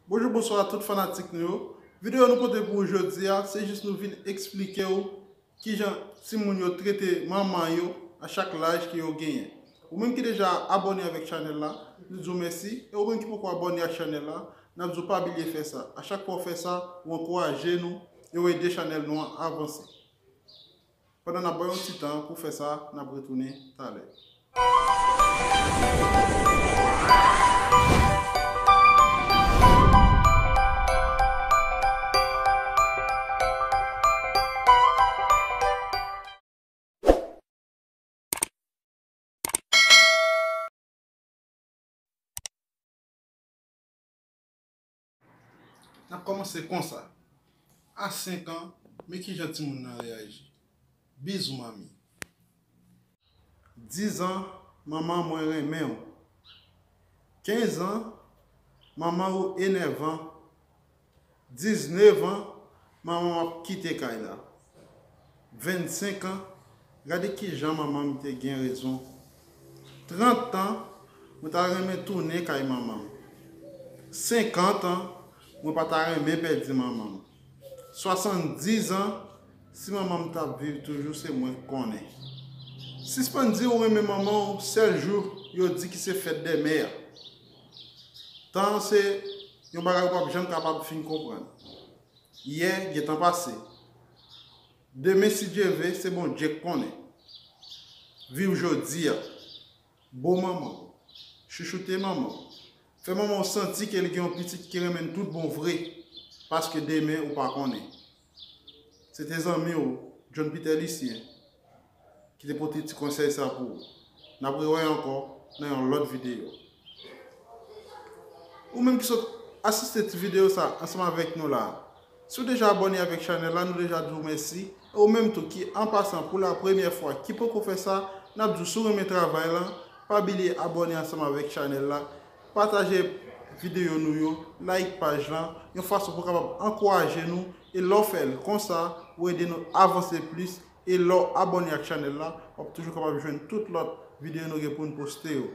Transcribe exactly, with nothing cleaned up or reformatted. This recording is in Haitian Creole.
Bonjou, bonswa tout fanatik nou yo. Videyo nou pote pou ou jodi a, se jis nou vin eksplike w kijan timoun yo trete manman yo a chak laj ke yo genyen. Ou menm ki deja abòne avèk chanèl la, nou di w mèsi. E ou menm ki poko abòne ak chanèl la, n ap di w pa bliye fè sa. A chak fwa w fè sa, ou ankouraje nou e w ede chanèl nou an avanse. Pandan n ap ba w yon ti tan pou fè sa, n ap retounen talè. N ap kòmanse konsa. A senk an, men kijan timoun nan reyaji. Bizou manmi. Diz an, manman mwen renmen w. Kenz an, manman ou enèvan. Diznèf an, manman m ap kite kay la. Vennsenk an, gade kijan manman m te gen rezon. Trant an, mwen ta renmen tounen kay manman m. Senkant an, mwen pa ta renmen pèdi manman m. Swasanndiz an, si manman m t ap viv toujou, se mwen k konnen. Sispann di ou renmen manman w sèl jou yo di ki se fèt dè mè a. Tan an se yon bagay ou p ap janm kapab fin konprann. Yè gentan pase. Demen, si Dye vle, se Bondye k konnen. Viv jodi a. Bo manman w. Chouchoute manman w. Fè manman w santi ke li gen yon pitit ki renmen l tout bon vre, paske demen ou pa konnen. Se te zanmi w, John Peter Lucien, ki te pote ti konsèy sa pou ou. N ap rewè ankò nan yon lòt videyo. Ou menm ki sot asiste ti videyo sa ansanm avèk nou la, si w deja abòne avèk chanèl la, nou deja di w mèsi. E ou menm tou ki, an pasan, pou la premyè fwa, ki poko fè sa, n ap di w si w renmen travay lan, pa bliye abòne ansanm avèk chanèl la, pataje videyo nou yo, like paj lan, yon fason pou w kapab ankouraje nou, e lè w fè l konsa, ou ede nou avanse plis, e lè w abòne ak chanèl la, w ap toujou kapab jwenn tout lòt videyo nou gen pou n poste yo.